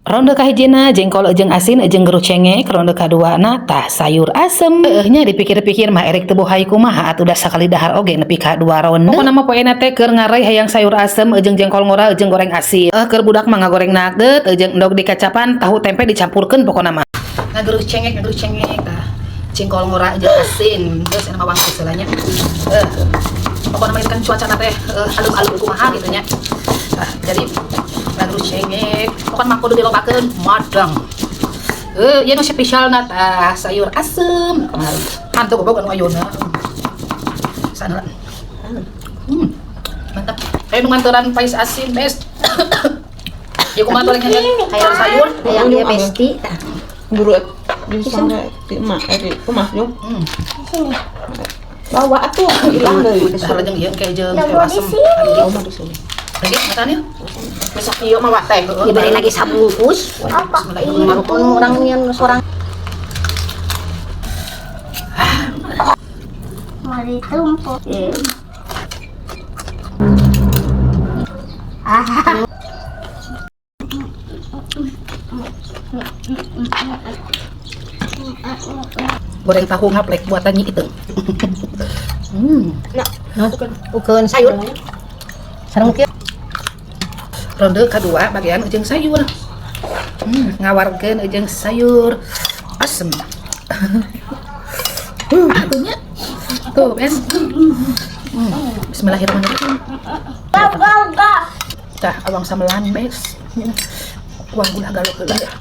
Ronde kahijina jengkol jeung asin jeung geruh cengek, ronde kaduana tah sayur asem. Heueuh nya dipikir-pikir mah erek teu bohay kumaha atuh da sakali dahar oge nepi ka 2 ronde. Pokona mah poena teh keur ngarai hayang sayur asem jeung jengkol ngora jeung goreng asin. Keur budak mah ngagoreng nugget jeung endog dikacapan tahu tempe dicampurkeun pokona mah. Ngageruh cengek tah. Jengkol ngora jeung asin geus eta mah wangsul heula nya. Pokona mah kan cuaca teh alum-alum kumaha gitu nya. Nah, jadi ngageruh cengek pokona mah kudu dilobakeun madang. Ieu nu spesial na tah sayur asem. Hantu goblok anu ayeuna. Sana. Mantap. Kayak nu nganteran pais asin best. Ya kumaha tuh hayang sayur? Hayang dia besti tah. Buru di sana di emak di rumah yo. Bawa atuh hilang deui. Dahar jeung ieu kayak jeung sayur asem. Oh, mah di sini. Lagi makan ya? Besok ieu mah teh. Diberi lagi sabungkus. Bismillahirrahmanirrahim. Orang yang seorang Mari tumpuk. Goreng tahu ngaplek buatan Nyi Iteung. Nah, ukeun sayur. Sareng kieu. Ronde kedua bagian ujung sayur. Ngawarkeun ujung sayur asem. Atunya. Tuh, Ben. Bismillahirrahmanirrahim. Tah, awang samelan, bes. Uang gula galuk heula ya.